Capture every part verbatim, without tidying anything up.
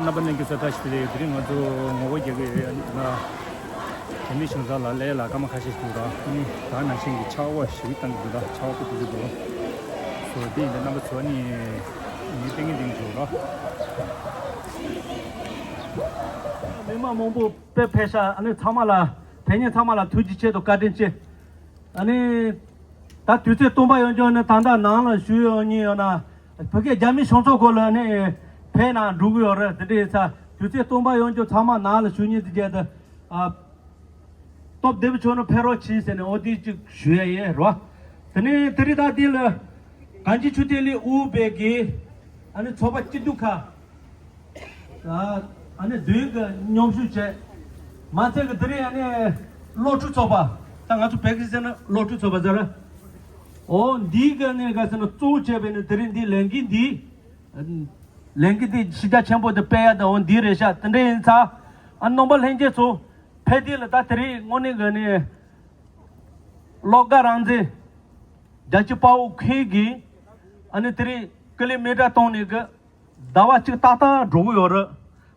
རྣམ་པ་ལྷན་རྒྱས་ཚོ་བཀྲ་ཤིས་བདེ་ལེགས། དེ་རིང་ང་ཚོ་ངོ་རྒོལ་རྒྱག་གི་ཡོད། ང་རྒྱ་མི་གཞུང་ཚབ་ལ་ལས་ལ་སྐར་མ་ཁ་ཤས་ཤིག་འདུག་ར། ཨ་ནི་ད་ནང་བཞིན་གྱི་ཆར་པ་ཞེ་པོ་བཏང་གི་འདུག་ར། ཆར་པ་ཁུ་ཐུག་གི་འདུག། སོ་དེ་ཡིན་ན་རྣམ་པ་ཚོ་ཨ་ནི་ངས་ལྟས་ངན་འདི་འཇོག་ར། མི་མང་མང་པོ་དཔེ་ཕེབས་ཤག། ཨ་ནི་ཚང་མ་ལ་ཕེབས་མཁན་ཚང་མ་ལ་ཐུགས་རྗེ་ཆེ་དང་བཀའ་དྲིན་ཆེ། ཨ་ནི། ད་དུས་ཚོད་སྟོང་པ་ཡོང་རྒྱུ་ནི། ད་ལྟ་ནང་ལ་བཞུགས་ཡོང་མཁན་ཡོད་ན། བོད་སྐད་རྒྱ་མི་གཞུང་ཚབ་སྐོར་ལ་ནི་ཕེབས་ན་འགྲོ་གི་ཡོད་རེད། དེ་འདྲ་ཡིན་ཙང་དུས་ཚོད་སྟོང་པ་ཡོང་རྒྱུ། ཚང་མ་ནང་ལ་བཞུགས་མཁན་དེ་གྱད་དུ། ཨ། སྟོབས་ལྡན་པ་ཆོག་ན་ཕེབས་རོགས་གྱིས་ཟེར་ནས་འོ་དེ་ཅིག་ཞུ་ཡ་ཡིན་རོ། དེ་ནས་དེ་རིང་ད་འདི་ལ་གངས་སྐྱིད་ཆོས་སྡེ་གླིང་དབུས་པའི་གི་ཨ་ནི་ཚོགས་པ་སྐྱིད་སྡུག་ཁ། ཨ་ནི་མདུན་གྱི་མཉམ་ཞུགས་བྱས། མ་ཚད་ཀྱི་དེ་རིང་ཨ་ནི་སློབ་ཕྲུག་ཚོགས་པ། ད་ང་ཚོ་བོད་སྐད་ཟེར་ན་སློབ་ཕྲུག་ཚོགས་པ་ཟེར། འོ་འདིའི་གི་ནི་ག་ཟེར་ན་གཙོ་བོ་བྱས་པའི་ནི་དེ་རིང་འདི་ལས་འགུལ་འདི། ལས་འགུལ་འདི་གཞི་རྒྱ་ཆེན་པོ་འདི་སྤེལ་ཡ་ད་འོ་འདི་རེད་ཤག། དེ་འདྲ་ཡིན་ཙང་ཨ་རྣམ་པ་ལྷན་རྒྱས་ཚོ་ཕེབས་དུས་ལ་ད་དེ་རིང་དངོས་གནས་གི་ནི་བློ་དགའ་རང་བཙན་རྒྱལ་གཅེས་དཔའ་བོ་ཁྱེད་ཀྱིས་ཨ་ནི་དེ་རིང་ཀི་ལི་མི་ཊར་སྟོང་ནས་གི་ཟླ་བ་གཅིག་ཏག་ཏག་འགྲོ་གི་ཡོད་རེད།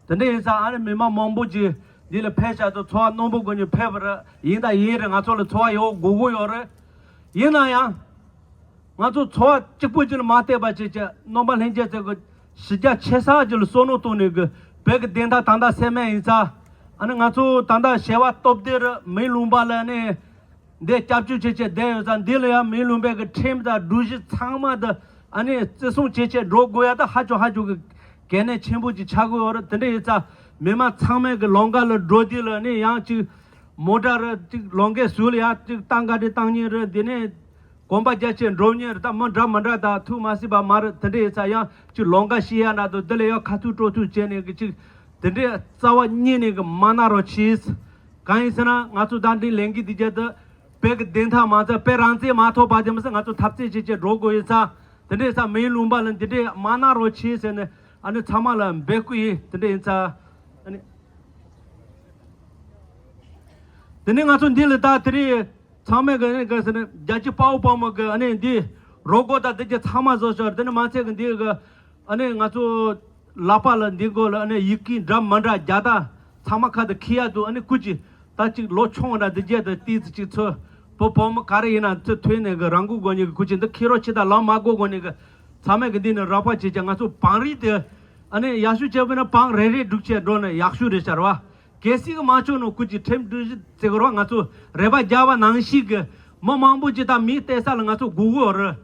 དེ་འདྲ་ཡིན་ཙང་ཨ་ནི་མི་མང་མང་པོ་ཅིག་འདི་ལ་ཕེབས་ཤག་ཚོ་ཚོགས་པ་རྣོན་པོ་དགོས་ནས་ཕེབས་པ་རེད། ཡིན་དང་ཡིན་རེད། ང་ཚོ་ལ་ཚོགས་པ་ཡོད་དགོས་ཀྱི་ཡོད་རེད། ཡིན་ན་ཡང་། ང་ཚོ་ཚོགས་པ་གཅིག་པོ་ཅིག་ལ་མ་བལྟས་པ་བྱས་བྱས་རྣམ་པ་ལྷན་རྒྱས་ཚོས་གི་གཞི་རྒྱ་ཆེ་ས་ཅིག་ལ་བསམ་བློ་བཏང་ནས་གི་བོད་ཀྱི་བདེན་མཐའ་ད་ལྟ་གསལ་མེད་ཡིན་ཙང་། ཨ་ནི་ང་ཚོ་ད་ལྟ་བྱེས་པ་སྟོབས་ལྡན་རེད། མི་ལུང་པ་ལ་ནི་འདི་སྐྱབས་བཅོལ་བྱས་བྱས་བསྡད་ཡོད་ཙང་། འདི་ལ་ཡང་མི་ལུང་པའི་གི་ཁྲིམས་དང་སྒྲིག་གཞི་ཚང་མ་དེ་ཨ་ནི་བརྩི་སྲུང་བྱས་བྱས་འགྲོ་དགོས་ཡ་ད་ཧ་ཅང་ཧ་ཅང་གི་གལ་གནད་ཆེན་པོ་ཅིག་ཆགས་ཀྱི་ཡོད་རེད། དེ་འདྲ་ཡིན་ཙང་མི་མང་ཚང་མས་གི་ལམ་ཁ་ལ་འགྲོ་དུས་ལ་ནི་ཡང་ཅིག་མོ་ཊ་རེད། ཅིག་ལམ་ཁའི་ཟུར་ལ་ཡང་ཅིག་ཏང་ག་རེ་བཏང་མཁན་རེད། འདི་ནས་གོམ་པ་རྒྱག་བྱས་འགྲོ་མཁན་རེད། ད་མི་འདྲ་མི་འདྲ་དང་ཐུག་མ་སྲིད་པ་མ་རེད། དེ་འདྲ་ཡིན་ཙང་ཡང་ཅིག་ལམ་ཁ་ཤེས་ཡ་ན་དང་། འདི་ལ་ཡང་ཁ་ཐུག་ཀྲོ་ཐུག་བྱས་ནས་གི་ཅིག་དེ་འདྲའི་རྩ་བ་ཉིད་ནས་གི་མ་གནང་རོགས་གྱིས། གང་ཡིན་ཟེར་ན་ང་ཚོ་ད་འདི་ལས་འགུལ་འདི་རྒྱབ་ཏུ་བོད་ཀྱི་བདེན་མཐའ་མ་རྩ། བོད་རང་བཙན་མ་ཐོབ་བར་དེ་མི་སྲིད། ང་ཚོ་འཐབ་རྩོད་བྱེད་བྱེད་འགྲོ་དགོས་ཡིན་ཙང་། དེ་འདྲ་ཡིན་ཙང་མི་ལུང་པ་ལ་འདི་འདྲའི་མ་གནང་རོགས་གྱིས་ཟེར་ནས་ཨ་ནི་ཚང་མ་ལ་འབོད་སྐུལ་ཡིན། དེ་འདྲ་ཡིན་ཙང་ཨ་ནི། དེ་ནས་ང་ཚོ་འདི་ལ་ད་དེ་རིང་ཚང་མས་གི་ཨ་ནི་ག་ཟེར་ན་རྒྱལ་གཅེས་དཔའ་བོ་དཔའ་མོ་གི་ཨ་ནི་འདི་རོགས་སྐོར་དང་དེ་གྱད་ཚང་མ་བཟོ་ཤོར། དེ་ནས་མ་ཚད་གི་འདི་གི་ཨ་ནི་ང་ཚོ་ལག་པ་ལ་འདི་སྐོར་ལ་ཨ་ནི་ཡི་གེ་འདྲ་མི་འདྲ་རྒྱག་ད་ཚང་མ་ཁ་དུ་འཁྱེར་ཡ་འདུག། ཨ་ནི་སྐུ་མཁྱེན་ད་ཅིག་ལོ་ཆུང་བ་འདྲ་འདི་གྱད་དུ་ཏིས་ཅིག་ཚོ་བུ་བུ་མོ་ག་རེ་ཡིན་ན་ཚོ་ཐོན་ནས་གི་རང་འགུལ་སྒོ་ནས་གི་སྐུ་མཁྱེན་འདི་འཁྱེར་རོགས་བྱེད་ད་ལམ་མ་བསྒོ་སྒོ་ནས་གི་ཚང་མས་གི་འདི་ནས་རོགས་པ་བྱེད་ཀྱང་། ང་ཚོ་བང་རིམ་དེ་ཨ་ནི་ཡག་ཤོས་བྱས་པ་ན་བང་རེ་རེ་སྒྲིག་བྱས་འགྲོ་ན་ཡག་ཤོས་རེད་ཤག་རེད་བ། གལ་སྲིད་གི་མ་ཆོག་ནོ་སྐུ་མཁྱེན་ཁྲིམས་སྒྲིག་གཞི་བརྩི་གི་རོགས། ང་ཚོ་རེ་བ་རྒྱག་པ་ནང་བཞིན་གི་མི་མང་པོ་ཅིག་ད་མི་བལྟས་ས་ལ་ང་ཚོ་སྒུག་གི་ཡོད་རེད།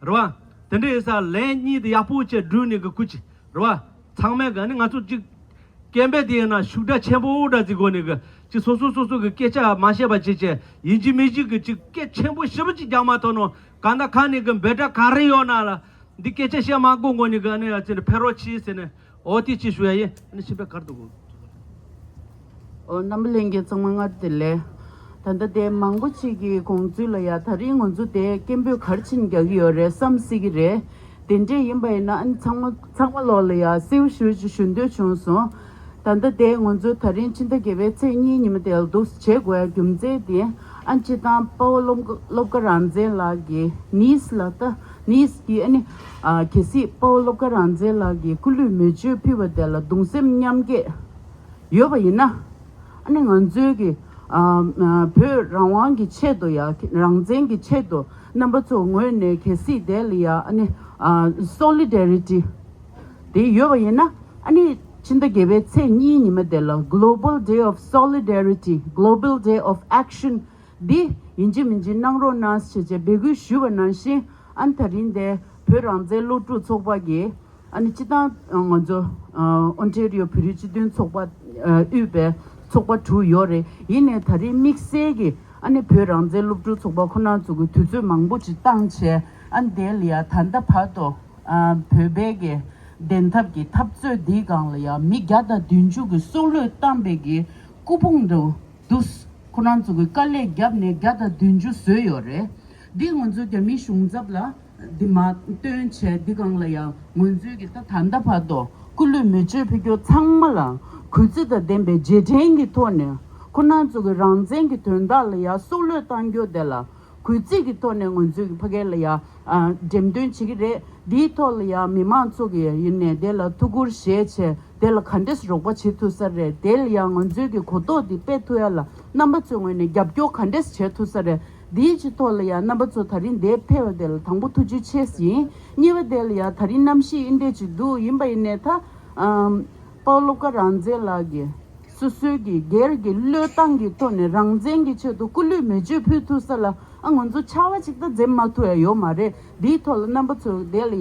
རེད་བ། དེ་འདྲ་ཡིན་ཙང་ལན་གཉིས་དེ་ཡག་པོ་བྱས་བསྒྲུབས་ནས་གི་སྐུ་མཁྱེན་རེད་བ། ཚང་མས་གི་ཨ་ནི་ང་ཚོ་ཅིག་སྐད་འབོད་དེ་ཡིན་ན་ཤུགས་དྲག་ཆེན་པོ་འདྲ་ཅིག་སྒོ་ནས་གི་ཅིག་སོ་སོ་སོ་སོ་གི་སྐད་ཆ་མ་བཤད་པ་བྱས་བྱས་ཡིན་གཅིག་མིན་གཅིག་གི་ཅིག་སྐད་ཆེན་པོ་ཞེ་པོ་ཅིག་རྒྱག་མ་ཐུབ་ནོ། གང་ལྟར་ཁ་ནས་གི་འབོད་སྒྲ་ག་རེ་ཡོད་ན་ལ་འདི་སྐད་ཆ་བཤད་མ་དགོས་སྒོ་ནས་གི་ཨ་ནི་ཡ་ཅིག་ཕེབས་རོགས་གྱིས་ཟེར་ནས། འོ་དེ་ཅི་ཞུ་ཡ་ཡིན། ཨ་ནི་ཤིང་པའི་གར་དུ་གོ། ཨོ་རྣམ་པ་ལྷན་རྒྱས་ཚང་མ་སྔར་བདེ་ལེགས། ད་ལྟ་དེ་མང་པོ་ཅིག་གི་དགོངས་ཚུལ་ལ་ཡ་ད་རིང་ང་ཚོ་དེ་སྐད་འབོད་ག་རེ་བྱས་ནས་རྒྱག་གི་ཡོད་རེད་བསམ་སྲིད་ཀྱི་རེད། དེ་འདྲས་ཡིན་པ་ཡིན་ན་ཨ་ནི་ཚང་མ་ཚང་མ་ལོག་ལ་ཡ་གསལ་པོ་ཞེ་པོ་ཅིག་ཞུ་འདོད་བྱུང་སོང་། ད་ལྟ་དེ་ང་ཚོ་ད་རིང་ཕྱི་ཟླ་བརྒྱད་པའི་ཚེས་གཉིས་ཉི་མ་དེ་ལ་འདུག་བྱེད་དགོས་ཡ་རྒྱུ་མཚན་དེ་ཨ་ནི་སྤྱིར་བཏང་དཔའ་བོ་བློ་དགའ་རང་བཙན་ལགས་ཀྱི་ནིས་ལ་ད་ནིས་ཀྱི་ཨ་ནི་ཨ་གལ་སྲིད་དཔའ་བོ་བློ་དགའ་རང་བཙན་ལགས་ཀྱི་སྐུ་ལུས་མེ་མཆོད་ཕུལ་བ་དེ་ལ་གདུང་སེམས་མཉམ་སྐྱེད་ཡོད་པ་ཡིན་ན། ཨ་ནི་ང་ཚོའི་གི་ཨ་ཨ་བོད་རང་དབང་གི་ཆེད་དུ་ཡ་རང་བཙན་གྱི་ཆེད་དུ་རྣམ་པ་ཚོ་ངོས་ནས་གལ་སྲིད་དེ་ལ་ཡ་ཨ་ནི་ཨ་སོ་ལི་ཌེ་རི་ཊི་དེ་ཡོད་པ་ཡིན་ན། ཨ་ནི་ཕྱི་ཟླ་བརྒྱད་པའི་ཚེས་གཉིས་ཉི་མ་དེ་ལ་Global Day of Solidarity, Global Day of Action འདི་ཡིན་གཅིག་མིན་གཅིག་གནང་རོགས་གནང་ཞེས་བྱས་འབོད་སྐུལ་ཞུས་པ་ནང་བཞིན། ཨ་ནི་ད་རིང་དེ་བོད་རང་བཙན་སློབ་ཕྲུག་ཚོགས་པ་གིས་ཨ་ནི་སྤྱིར་བཏང་ང་ཚོ་ཨོན་ཊེ་རི་ཡོ་བོད་རིགས་སྤྱི་མཐུན་ཚོགས་པ་དབུས་པའི་ཚོགས་པ་དྲུག་ཡོད་རེད། ཡིན་ནའི་ད་རིང་དམིགས་བསལ་གྱིས་ཨ་ནི་བོད་རང་བཙན་སློབ་ཕྲུག་ཚོགས་པ་ཁོ་རང་ཚོ་གིས་དུས་ཚོད་མང་པོ་ཅིག་བཏང་བྱས། ཨ་ནི་དེ་ལ་ཡ་ད་ལྟ་བར་དུ་བོད་པའི་གི་བདེན་ཐབས་ཀྱི་འཐབ་རྩོད་འདིའི་སྒང་ལ་ཡ་མི་བརྒྱ་དང་བདུན་ཅུ་གི་སྲོག་བློས་བཏང་པའི་གི་སྐུ་ཕུང་དུ་དུས་ཁོ་རང་ཚོ་གི་དཀའ་ལས་བརྒྱབ་ནས་བརྒྱ་དང་བདུན་ཅུ་བཟོས་ཡོད་རེད། འདི་ང་ཚོ་རྒྱ་མིའི་གཞུང་ཚབ་ལ་འདི་མ་སྟོན་བྱས། འདི་སྒང་ལ་ཡང་ང་ཚོའི་གི་ད་ད་ལྟ་བར་དུ་སྐུ་ལུས་མེ་མཆོད་ཕུལ་རྒྱུ་ཚང་མ་ལ་གུས་བརྩི་དང་ལྡན་པའི་རྗེས་དྲན་གྱི་ཐོག་ནས་ཁོ་རང་ཚོ་གི་རང་བཙན་གྱི་དོན་དག་ལ་ཡང་སྲོག་བློས་བཏང་རྒྱུ་དེ་ལ་ གུས་བརྩི་གི་ཐོག་ནས་ང་ཚོས་ཀྱི་ཕ་གི་ལ་ཡ་ཨ་འགྲེམས་སྟོན་བྱེད་ཀྱི་རེད། འདིའི་ཐོག་ལ་ཡ་མི་མང་ཚོ་གི་ཡིན་ནས་དེ་ལ་ཐུགས་ཁུར་བཞེས་བྱས་དེ་ལ་ག་འདྲས་རོགས་པ་བྱེད་ཐུབ་ས་རེད། དེ་ལ་ཡ་ང་ཚོས་ཀྱི་གོ་རྟོགས་འདི་སྤེལ་ཐུབ་ཡ་ལ་རྣམ་པ་ཚོའི་ངོས་ནས་རྒྱབ་སྐྱོར་ག་འདྲས་བྱེད་ཐུབ་ས་རེད། འདིའི་ཅིག་ཐོག་ལ་ཡ་རྣམ་པ་ཚོ་ད་རིང་འདིར་ཕེབས་པ་དེ་ལ་དང་པོ་ཐུགས་རྗེ་ཆེ་ཡིན། གཉིས་པ་དེ་ལ་ཡ་ད་རིང་གནམ་གཤིས་འདི་འདྲས་ཅིག་འདུག་ཡིན་པ་ཡིན་ནས་ད་ཨམ་པའོ་ལོ་ཀ་རང་བཙན་ལགས་ཀྱིས་སོ་སོའི་གི་སྒེར་གྱི་བློས་བཏང་གི་ཐོག་ནས་རང་བཙན་གྱི་ཆེད་དུ་སྐུ་ལུས་མེ་མཆོད་ཕུལ་ཐུབ་ས་ལ་ཨ་ང་ཚོ་ཆར་པ་ཅིག་ད་འཛེམ་མ་ཐུབ་ཡ་ཡོད་མ་རེད། འདིའི་ཐོག་ལ་རྣམ་པ་ཚོ་དེ་ལ་ཡ་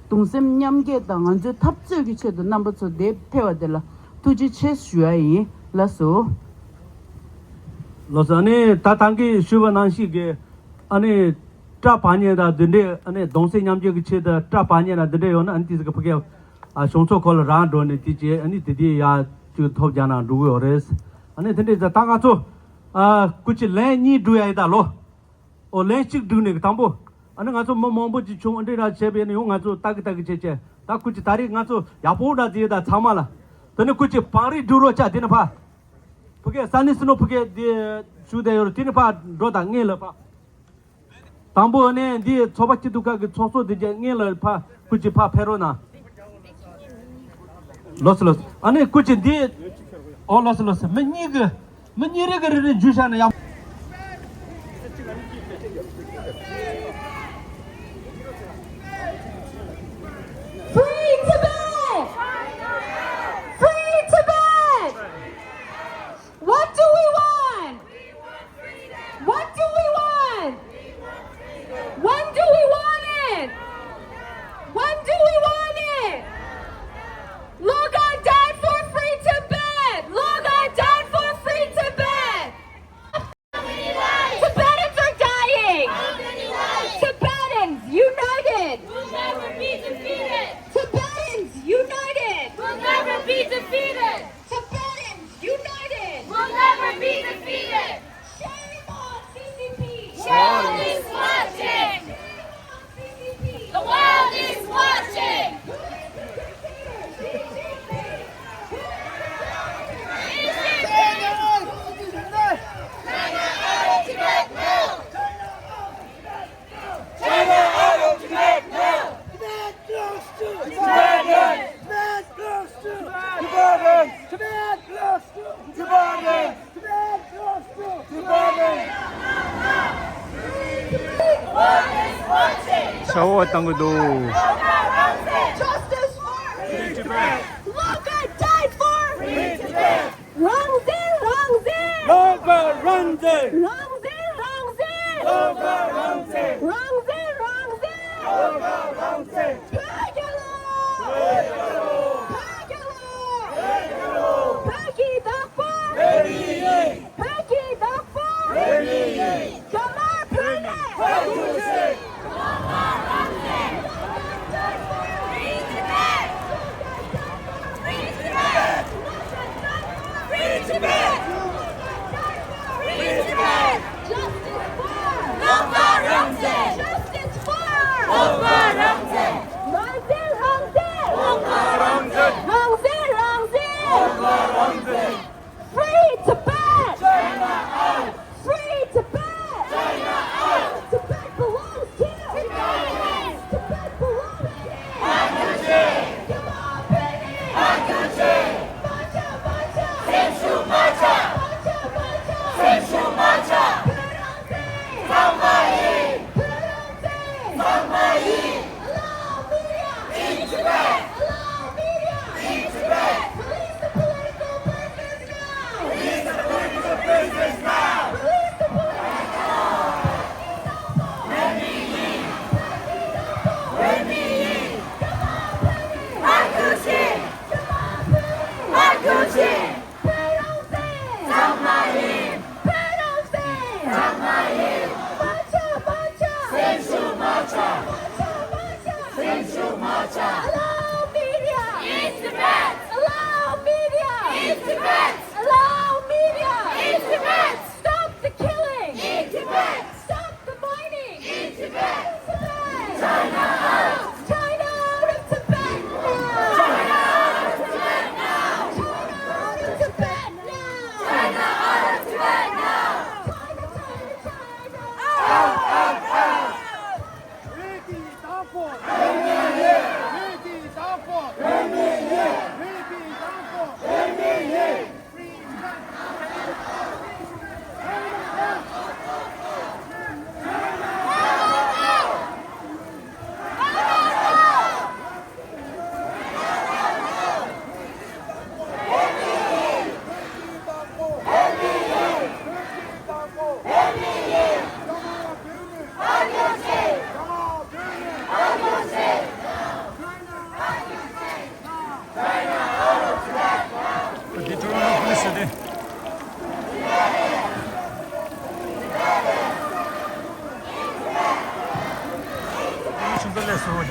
གདུང་སེམས་མཉམ་སྐྱེད་དང་ང་ཚོའི་འཐབ་རྩོད་ཀྱི་ཆེད་དུ་རྣམ་པ་ཚོ་དེ་ཕེབས་པ་དེ་ལ་ཐུགས་རྗེ་ཆེ་ཞུ་ཡ་ཡིན། ལགས་སོ། ལགས་སོ། ཨ་ནི་ད་ཐང་གིས་ཞུས་པ་ནང་བཞིན་གྱི་ཨ་ནི་སྐྲ་བར་ཉེ་དང་འདི་འདྲས་ཨ་ནི་གདུང་སེམས་མཉམ་སྐྱེད་ཀྱི་ཆེད་དུ་སྐྲ་བར་ཉེ་དང་འདི་འདྲས་ཡོད་ན་ཨ་ནི་དེ་ཟིག་གི་ཕ་གི་ཨ་གཞུང་ཚབ་ཁོ་ལ་རང་འགྲོ་ནས་དེ་རྗེས་ཨ་ནི་དེ་དེ་ཡ་ཅིག་ཐོབ་རྒྱག་ན་འགྲོ་གི་ཡོད་རེད། ཨ་ནི་དེ་འདྲས་ད་ད་ང་ཚོ་ཨ་སྐུ་མཁྱེན་ལན་གཉིས་འགྲོ་ཡ་ཡིན་ད་ལོ། ཨོ་ལན་གཅིག་བསྒྲིགས་ནས་དང་པོ། ཨ་ནི་ང་ཚོ་མི་མང་པོ་ཅིག་བྱུང་འདི་འདྲ་བྱས་པས་ནི་ཡང་ང་ཚོ་ལྟ་གི་ལྟ་གི་བྱས་བྱས་ད་སྐུ་མཁྱེན་ད་རེས་ང་ཚོ་ཡག་པོ་འདྲ་བྱས་ད་ཚང་མ་ལ། དེ་ནི་སྐུ་མཁྱེན་བང་རིམ་བསྒྲིགས་རོགས་བྱ་དེ་ནི་ཕ། ཕ་གི་ས་གནས་སུ་ནོ་ཕ་གི་དེ་ཞུ་བསྡད་ཡོད་རེད། དེ་ནི་ཕ་འགྲོ་དང་སྔོན་ལ་ཕ། དང་པོ་ནས་འདི་ཚོགས་པ་སྐྱིད་སྡུག་ཁག་གི་ཚོགས་གཙོ་དེ་རྒྱ་སྔོན་ལ་ཕ་སྐུ་མཁྱེན་ཕ་ཕེབས་རོགས་གནང་། ལོས་ལོས། ཨ་ནི་སྐུ་མཁྱེན་འདི། ཨོ་ལོས་ལོས། མི་གཉིས་ཀྱི་མི་གཉིས་རེ་གི་རེ་རེ་འཇུ་བྱ་ན་ཡང་། Free Tibet! Free Tibet! What do we want? What do we want? When do we want it? When do we want it? Logan died for free Tibet! Logan died for free Tibet! Tibetans are dying! Tibetans united! We'll never be defeated! Tibetans united! We'll never be defeated! Tibetans united! We'll never be defeated! Shame on C C P! The world is watching! Shame on C C P! The world is watching! Who is the dictator? Xi Jinping! Who is the dictator? Xi Jinping! China out of Tibet now! China out of Tibet now! China out of Tibet now! Tibet belongs to Tibetans! Tibet belongs to Tibetans! Tibet belongs to Tibetans! Tibet belongs to Tibetans! ཤ་བོ་བཏང་གི་འདུག Justice for Free Tibet! Logan died for Free Tibet! རང་བཙན་རང་བཙན། བློ་དགའ་རང་བཙན། རང་བཙན་རང་བཙན། བློ་དགའ་རང་བཙན། རང་བཙན་རང་བཙན། བློ་དགའ་རང་བཙན། བོད་རྒྱལ་ལོ། བོད་རྒྱལ་ལོ། བོད་རྒྱལ་ལོ། བོད་ཀྱི་བདག་པོ། བོད་མི་ཡིན། བོད་ཀྱི་བདག་པོ། བོད་མི་ཡིན། རྒྱ་དམར་བོད་ནས། བོད་ཀྱི་ཆེད། Free Tibet! Free Tibet! Free Tibet!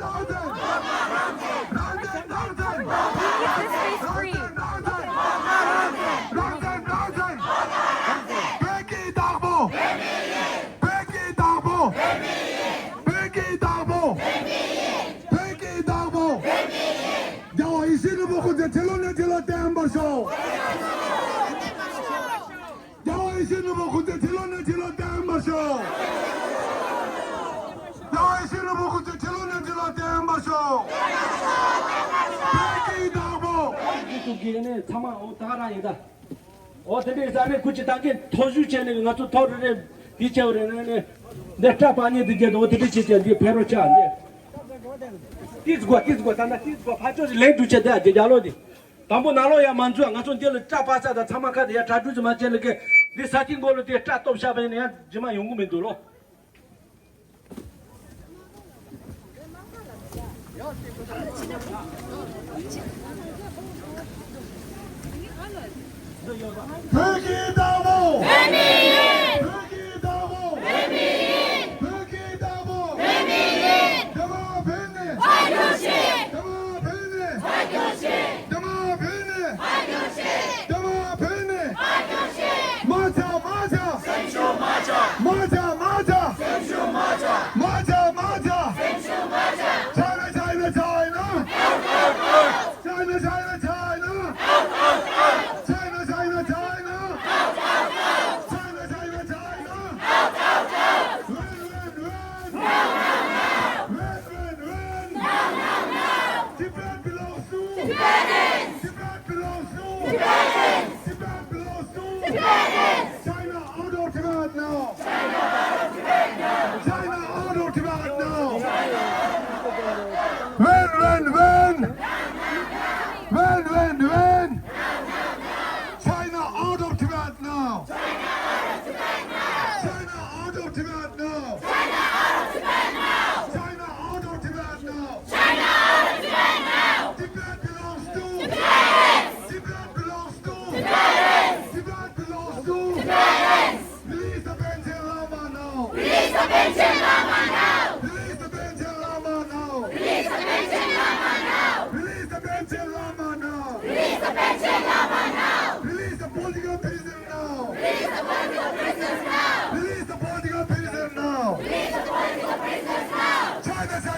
རང་བཙན། རང་བཙན། རང་བཙན། རང་བཙན། རང་བཙན། རང་བཙན། བོད་ཀྱི་བདག་པོ། བོད་ཀྱི་བདག་པོ། བོད་ཀྱི་བདག་པོ། བོད་ཀྱི་བདག་པོ། རྒྱལ་བ་ཡིད་བཞིན་ནོར་བུ་ཁོང་ཚོའི་ཁྲི་ལོ་ནས་ཁྲི་ལོ་བརྟན་པར་ཤོག་རྒྱལ་བ་ཡིད་བཞིན་ནོར་བུ་ཁོང་ཚོའི་ཁྲི་ལོ་ནས་ཁྲི་ལོ་བརྟན་པར་ཤོག་རྒྱལ་བ་ཡིད་བཞིན་ནོར་བུ་ཁོང་ཚོའི་ཁྲི་ལོ་ནས་ཁྲི་ལོ་བརྟན་པར་ཤོག་བོད་ཀྱི་བདག་པོ། ཀྱི་ཀྱི་ནས་ཚང་མ་འོ་ད་ག་རང་ཡིན་ད། འོ་དེ་འདྲའི་ས་གནས་ཁུལ་གྱི་ད་གིན་ཐོ་བཞུགས་བྱས་ནས་ང་ཚོ་ཐོ་རེ་རེ་འདི་བྱས་པ་རེ་རེ་ནས་འདི་སྐྲ་པ་ཉེ་འདི་རྒྱས་འོ་དེ་འདྲ་བྱས་བྱས་འདི་ཕེ་རོ་ཆགས་འདི། ཏིས་དགོ་ཏིས་དགོ་ད་ན་ཏིས་དགོ་ཕ་ཅོ་ཞིག་ལེན་འདུག་བྱས་འདི་ཨ་ཅེ་རྒྱ་ལོ་འདི། དང་པོ་ནང་ལོགས་ཡ་མ་འཛུལ་ང་ཚོ་འདི་ལ་སྐྲ་པ་ས་ད་ཚང་མ་ཁ་དེ་ཡ་གྲ་སྒྲིག་ཅིག་མ་བྱས་ལ་གི་འདི་ས་ཐིག་མགོ་ལ་དེ་སྐྲ་སྟོབས་ཤ་བས་ནས་ཡ་རྗེས་མ་ཡོང་གི་མི་འདུག་ལོ། བོད་ཀྱི་བདག་པོ། བོད་མི་ཡིན། བོད་ཀྱི་བདག་པོ། བོད་མི་ཡིན། བོད་ཀྱི་བདག་པོ། བོད་མི་ཡིན། རྒྱ་དམར་བོད་ནས། ཕར་རྒྱུགས་ཤིག་རྒྱ་དམར་བོད་ནས། ཕར་རྒྱུགས་ཤིག་རྒྱ་དམར་བོད་ནས། ཕར་རྒྱུགས་ཤིག་རྒྱ་དམར་བོད་ནས། ཕར་རྒྱུགས་ཤིག་མ་ཆག་མ་ཆག་སེམས་ཤུགས་མ་ཆག་མ་ཆག་མ་ཆག་སེམས་ཤུགས་མ་ཆག་མ་ཆག་མ་ཆག་སེམས་ཤུགས་མ་ཆག China, China, China. Out, out, out. China, China, China. Out, out, out. China, China, China. Out, out, out. China, China.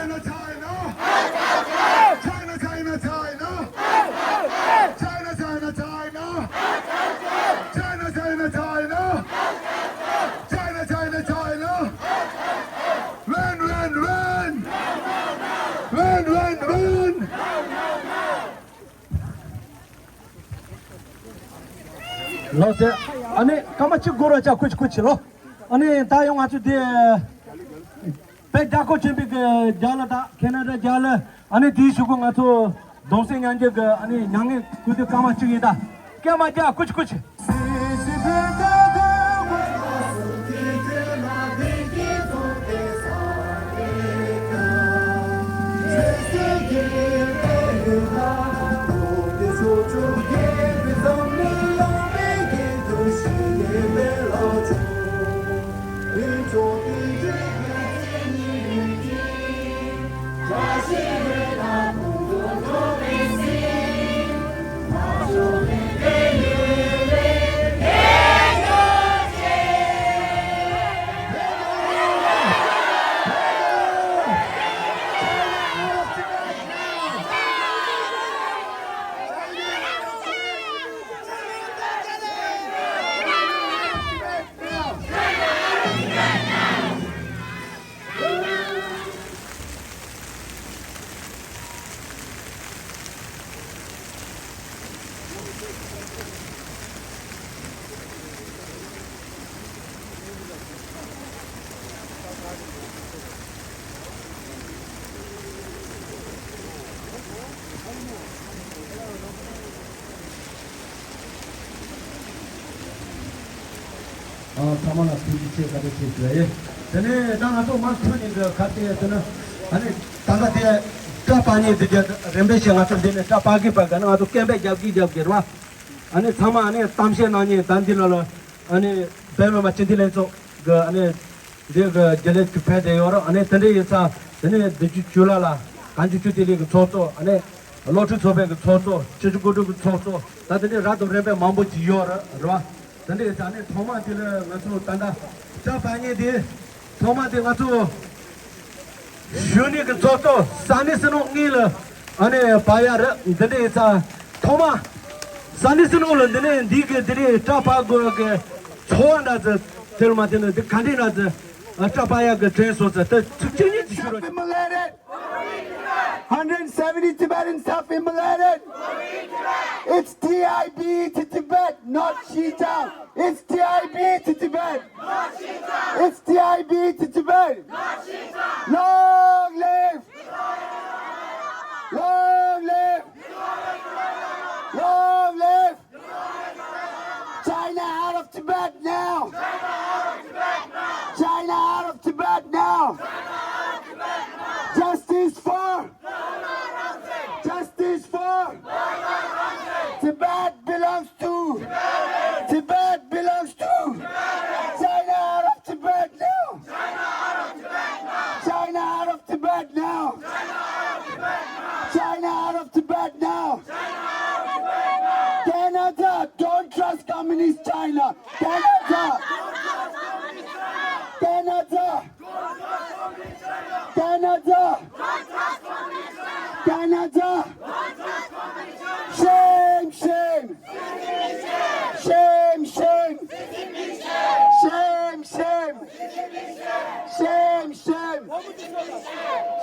China, China, China, China. China, China, China. China, China, China. China, China, China. Run, run, run. Run, run, run. ལགས་སེ། ཨ་ནི་སྐར་མ་གཅིག་འགོར་བ་ཅག་ཁུ་ཆི་ཁུ་ཆི་ལོ། ཨ་ནི་ད་ཡང་ང་ཚོ་དེ་དཔེ་རྒྱ་ཁོ་ཆེན་པོའི་གི་རྒྱ་ལ་དང་ཁེ་ན་ཌ་རྒྱ་ལ། ཨ་ནི་དེའི་གཞུག་གུ་ང་ཚོ་གདུང་སེམས་མཉམ་སྐྱེད་ཀྱི་ཨ་ནི་མྱ་ངན་གུས་འདུད་སྐར་མ་གཅིག་ཡིན་ད། སྐར་མ་བརྒྱ་ཁུ་ཆི་ཁུ་ཆི། ཨ། ཚང་མ་ལ་ཐུགས་རྗེ་ཆེ། བཀའ་དྲིན་ཆེ་ཞུ་ཡ་ཡིན། དེ་ནས་ད་ང་ཚོ་མར་ཐོན་ནས་གི་ག་རེ་ཟེར་ན། ཨ་ནི་ད་ལྟ་དེ་སྐྲ་སྤར་མཁན་དེ་ག་རིམ་པས་བྱས་ང་ཚོ་འདི་ནས་སྐྲ་སྤར་གི་སྤར་གི། ཨ་ནི་ང་ཚོ་སྐད་འབོད་རྒྱབ་གི་རྒྱབ་གི་རེད་བ། ཨ་ནི་ཚང་མ་ཨ་ནི་གཏམ་བཤད་གནང་མཁན་ད་འདི་ལ་ལ་ཨ་ནི་སྦེལ་ཀོབ་སྤྱི་འཐུས་ལྷན་ཚོགས་གི་ཨ་ནི་འདི་གི་རྒྱུན་ལས་ཀྱི་ཕེབས་བསྡད་ཡོད་རེད། ཨ་ནི་དེ་འདྲ་ཡིན་ཙང་དེ་ནས་བདུན་ཅུ་དོན་ལྔ་ལ་གངས་ལྗོངས་ཆོས་ལྡན་གླིང་གི་ཚོགས་གཙོ། ཨ་ནི་སློབ་ཕྲུག་ཚོགས་པའི་གི་ཚོགས་གཙོ། སྤྱི་ཁྱབ་བགོ་སྒྲིག་གི་ཚོགས་གཙོ། ད་དེ་འདྲའི་རབ་དང་རིམ་པས་མང་པོ་ཅིག་ཡོད་རེད། རེད་བ། དེ་འདྲ་ཡིན་ཙང་ཨ་ནི་ཐོག་མ་དེ་ལ་ང་ཚོ་ད་ལྟ་སྐྲ་སྤར་མཁན་དེ་ཐོག་མ་དེ་ང་ཚོ་གཞོན་ནུ་གི་ཚོགས་གཙོ་ས་གནས་སུ་ནོ་ངེས་ལ་ཨ་ནི་སྤར་ཡ་རེད། འདི་འདྲ་ཡིན་ཙང་ཐོག་མ་ས་གནས་སུ་ནོ་ལ་འདི་ནས་འདི་གི་འདི་ནས་སྐྲ་སྤར་དགོས་གི་ཚོར་བ་འདྲ་ཚོ་དེར་མ་དེ་ནས་འདི་ག་འདྲ་འདྲ་ཚོ་སྐྲ་སྤར་ཡ་གི་དྲན་སོང་ཚེ་ད་ཚིག་གཅིག་གཉིས་ཅིག་ཞུ་རོགས། Immolated. Hundred seventy Tibetans self-immolated. It's T I B to Tibet, not Xinjiang. It's T I B to Tibet. It's T I B to Tibet. Long live! Long live! Long live! China out of Tibet now! China out of Tibet now! Justice for Justice for Tibet belongs to Tibet belongs to China out of Tibet now. China out of Tibet now. China out of Tibet now. Canada, don't trust communist China. Canada. Canada. Canada! Canada! Shame, shame! Shame, shame! Shame, shame! Shame, shame!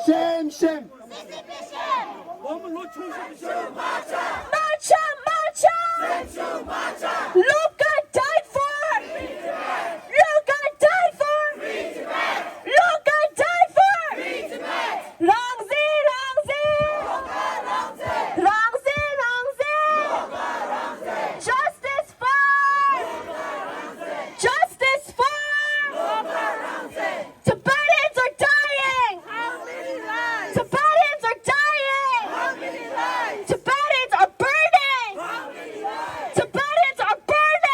Shame, shame! Marcha, marcha! Luka died for! Luka died for! Luka died for! Rangzi, Rangzi! Rangzi, Rangzi! Justice for! Justice for! Tibetans are dying! How many lives? Tibetans are dying! How many lives? Tibetans are burning! How many lives? Tibetans are burning!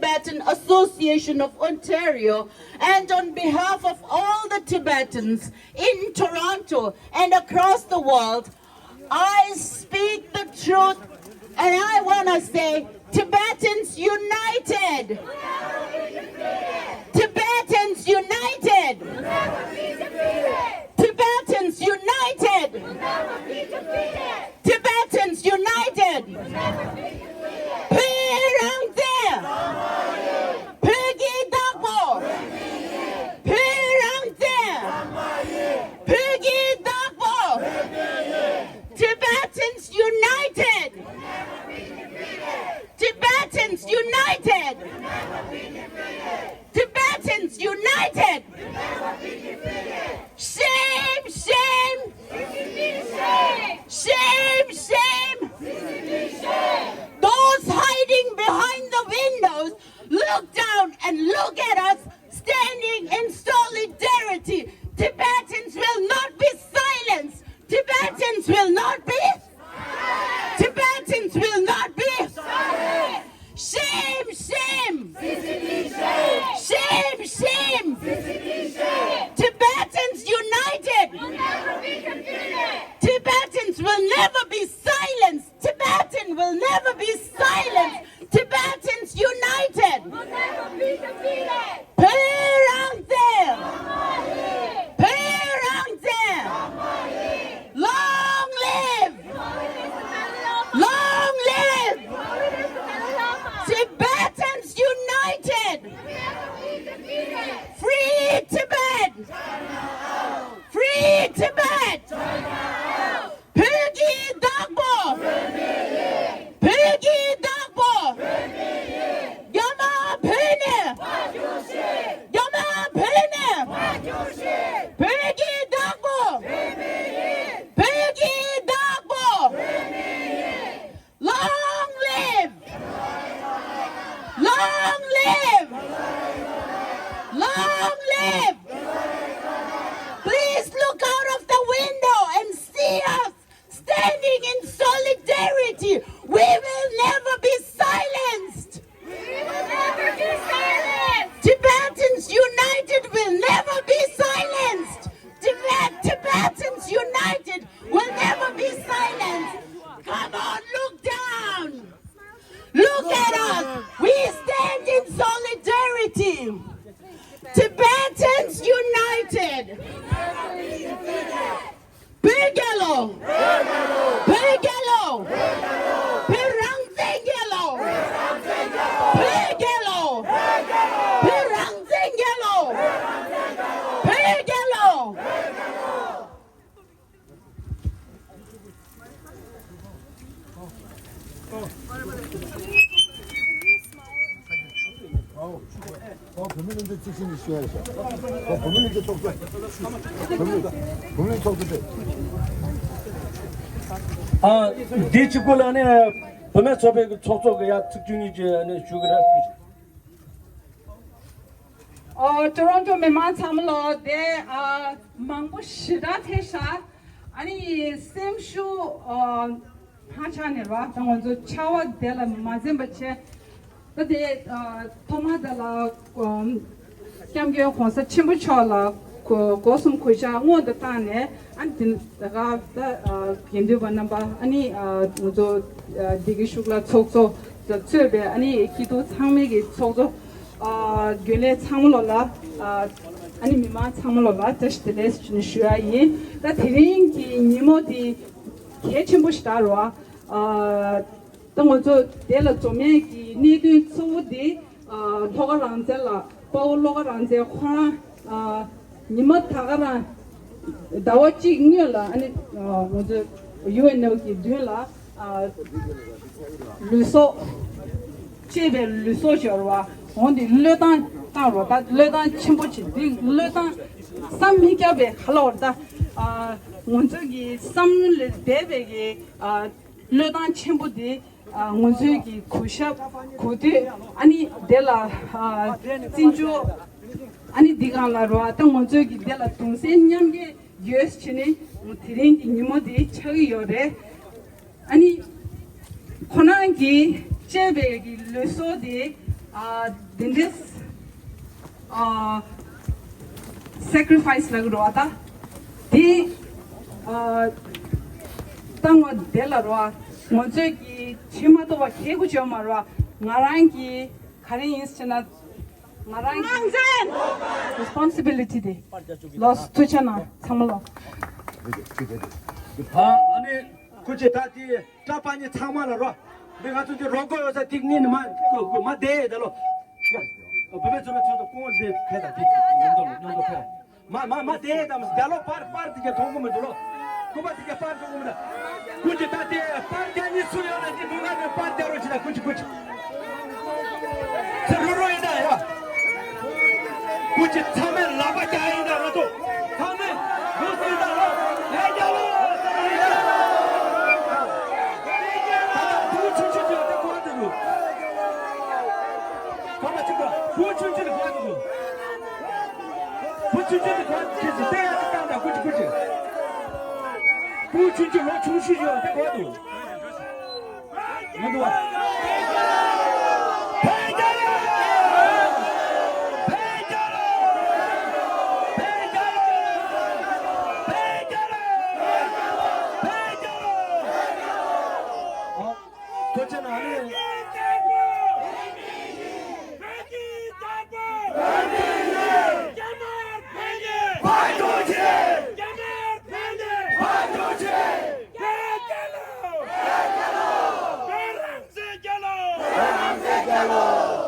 Tibetan Association of Ontario, and on behalf of all the Tibetans in Toronto and across the world, I speak the truth and I want to say, Tibetans united! Tibetans united! Tibetans united! Tibetans united! བོད་རང་བཙན། བོད་ཀྱི་བདག་པོ། བོད་རང་བཙན། བོད་ཀྱི་བདག་པོ། Tibetans united! Tibetans united! Tibetans united! Shame, shame! Shame, shame! Those hiding behind the windows, look down and look at us standing in solidarity. Tibetans will not be silenced. Tibetans will not be. Tibetans will not be. Shame, shame. Shame, shame. Tibetans united. Tibetans will never be silenced. Tibetan will never be silenced. Tibetans united. Will never be defeated. བོད་རང་བཙན། བོད་རང་བཙན། Long live! Long live! Tibetans united! Free Tibet! Free Tibet! བོད་ཀྱི་བདག་པོ། བོད་ཀྱི་བདག་པོ། རྒྱ་དམར་བོད་ནས། རྒྱ་དམར་བོད་ནས། བོད་ཀྱི་བདག་པོ། བོད་ཀྱི་བདག་པོ། Long live! Long live! Long live! Please look out of the window and see us standing in solidarity. We will never be silenced. We will never be silenced. Tibetans united will never be silenced. Tibet, Tibetans united will never be silenced. Come on, look down. Look at us. We stand in solidarity. Tibetans united. བོད་རྒྱལ་ལོ། བོད་རྒྱལ་ལོ། བོད་རང་བཙན་རྒྱལ་ལོ། བོད་རྒྱལ་ལོ། བོད་རང་བཙན་རྒྱལ་ལོ། བོད་རྒྱལ་ལོ། ཨོ། ཨོ། བོད་མི་ལྷན་རྒྱས་གཙིགས་ཆེན་གྱི་ཞུ་ཡ་རེད་ཤག་ཨོ། བོད་མི་ལྷན་རྒྱས་ཚོགས་གཙོ། བོད་མི་བོད་མི་ཚོགས་གཙོ་རེད། ཨ། འདི་གཅིག་པུ་ལ་ནི་བུད་མེད་ཚོགས་པའི་ཚོགས་གཙོ་གི་ཡ་ཚིག་བཅུ་གཉིས་ཀྱི་ནི་ཞུ་གི་རེད། ཨོ། ཊོ་རོན་ཊོ་མི་མང་ཚང་མ་ལོ་དེ་ཨ་མང་པོ་ཞེ་དྲག་ཕེབས་ཤག་ཨ་ནི་སེམས་ཤུགས་ཨ་ཧ་ཅང་ནས་ར་ད་ང་ཚོ་ཆར་པ་དེ་ལ་མ་འཛེམ་པ་བྱས། ད་དེ་ཨ་ཐོག་མ་དེ་ལ་ཨ་སྐྱབས་མགོན་གོང་ས་ཆེན་པོ་མཆོག་ལ་གོ་གོ་གསུམ་གུས་ཕྱག་སྔོན་དུ་བཏང་ནས། ཨ་ནི་དེ་ད་ག་ད་ཨ་དགེ་འདུན་པ་རྣམ་པ། ཨ་ནི་ཨ་ང་ཚོ་ཨ་བདེ་སྐྱིད་ཤུགས་ལ་ཚོགས་གཙོ་གཙོས་པའི་ཨ་ནི་སྐྱིད་སྡུག་ཚང་མའི་གི་ཚོགས་གཙོ། ཨ་རྒྱུན་ལས་ཚང་མ་ལོ་ལ། ཨ་ཨ་ནི་མི་མང་ཚང་མ་ལོ་ལ་བཀྲ་ཤིས་བདེ་ལེགས་ཞུ་ནས་ཞུ་ཡ་ཡིན། ད་དེ་རིང་གི་ཉིན་མོ་འདི་གལ་ཆེན་པོ་ཞིག་ད་རོ། ཨ་ད་ང་ཚོ་དེ་ལ་འཛོམས་ཡས་ཀྱི་གནད་དོན་གཙོ་བོ་འདི། ཨ་ལྷོ་ཁ་རང་བཙན་ལ་དཔའ་བོ་བློ་དགའ་རང་བཙན་ཁོ་རང་ཨ་ཉི་མ་ད་ག་རང་ཟླ་བ་གཅིག་སྔོན་ལ་ཨ་ནི་ཨ་ང་ཚོ་ཡུ་ཨེན་ཨོ་གི་མདུན་ལ་ཨ་ལུས་སྲོག་བཅད་པའི་ལུས་སྲོག་ཤོར་བ་འོང་དེ་བློས་བཏང་བཏང་རོགས། ད་བློས་བཏང་ཆེན་པོ་བྱེད་འདི་བློས་བཏང་བསམ་མི་ཁྱབ་པའི་ག་ལ་བར་ད་ཨ་ང་ཚོ་གི་བསམ་ལས་འདས་པའི་གི་ཨ་བློས་བཏང་ཆེན་པོ་དེ། ཨ་ང་ཚོའི་གི་གུས་ཞབས་གུས་འདུད། ཨ་ནི་དེ་ལ་ཨ་བརྩི་འཇོག་ཨ་ནི་འདི་གང་ལ་རོ། ཨ་ད་ང་ཚོའི་གི་དེ་ལ་གདུང་སེམས་མཉམ་སྐྱེད་ཡོད་བྱས་ནས་དེ་རིང་གི་ཉིན་མོ་དེ་ཆགས་ཀྱི་ཡོད་རེད། ཨ་ནི་ཁོ་རང་གིས་བཅད་པའི་གི་ལུས་སྲོག་དེ་ ཨ་འདི་འདྲས་ཨ་སེ་ཀི་རི་ཕའི་སི་ལབ་ཀྱི་རེད་བ། ད་དེ་ཨ་བཏང་བ་དེ་ལ་རེད་བ། ང་ཚོས་ཀྱི་བྱེད་མ་ཐུབ་པ་གལ་དགོས་ཅིག་ཡོད་མ་རེད་བ། ང་རང་གི་ག་རེ་ཡིན་ཟེར་ན། ང་རང་གི་རེ་སི་པོན་སི་བི་ལི་ཊི་དེ་ལོས། ཐུགས་རྗེ་གནང་ཚང་མ་ལོ། ཨ་ཨ་ནི་སྐུ་མཁྱེན། ད་དེ་གྲྭ་པ་ནི་ཚང་མ་ལ་རོ། འདི་ང་ཚོ་འདི་རོགས་སྐོར་ཡོད་ས་ཏིག་ནི་ནི་མ་མ་བསྡད་ད་ལོ། ཡ། བུད་མེད་ཚོ་ལ་ཚོ་དང་ཁོང་འདི་ཕེ་ད་དེ་མཉམ་དུ་མཉམ་དུ་ཕེ། མ་མ་མ་དེ་དམ་རྒྱ་ལོ་པར་པར་དེ་ག་མཐོང་གི་མི་འདུག་ལོ། སྐུ་པ་དེ་ག་པར་མཐོང་གི་མི་འདུག་སྐུ་མཁྱེན། ད་དེ་པར་རྒྱག་ནི་སུ་ཡོད་ན་དེ་མི་ང་ནི་པར་རྒྱག་རོགས་བྱེད་ད། སྐུ་མཁྱེན། སྐུ་མཁྱེན། ཚེ་རུ་རུ་ཡིན་ད་ཡ། སྐུ་མཁྱེན། ཚང་མས་ལག་པ་རྒྱག་ཡིན་ད་ང་ཚོ། ཚང་མས་རུ་སུ་ཡིན་ད་ལོ། ལས་རྒྱ་ལོ། ད་ད་བུ་ཆུང་ཆུང་ཅིག་ཡོད་ད་གོ་དེ་འདུག་ཁ་མ་ཆུ་ག་བུ་ཆུང་ཆུང་ལ་གོ་དེ་འདུག་བུ་ཆུང་ཆུང་དེ་ག་ཁྱེད་ཀྱིས་བལྟས་ཡག་ཅིག་བཏང་དང་། ཀུ་ཅི་ཀུ་ཅི། བུ་ཆུང་ཆུང་ལོ་ཆུང་ཤོས་ཡོད་དེ་གོ་འདུག་མི་འདུག་བ། ཐུགས་རྗེ་གནང་ནས། བོད་ཀྱི་དར་པོ། བོད་ཀྱི་ཡིག་རྒྱ་དམར་འཕེན་རྒྱས། ཕར་འགྲོ་ཆེ། རྒྱ་དམར་འཕེན་རྒྱས། ཕར་འགྲོ་ཆེ། བོད་རྒྱལ་ལོ། བོད་རྒྱལ་ལོ། བོད་རང་བཙན་རྒྱལ་ལོ། བོད་རང་བཙན་རྒྱལ་ལོ།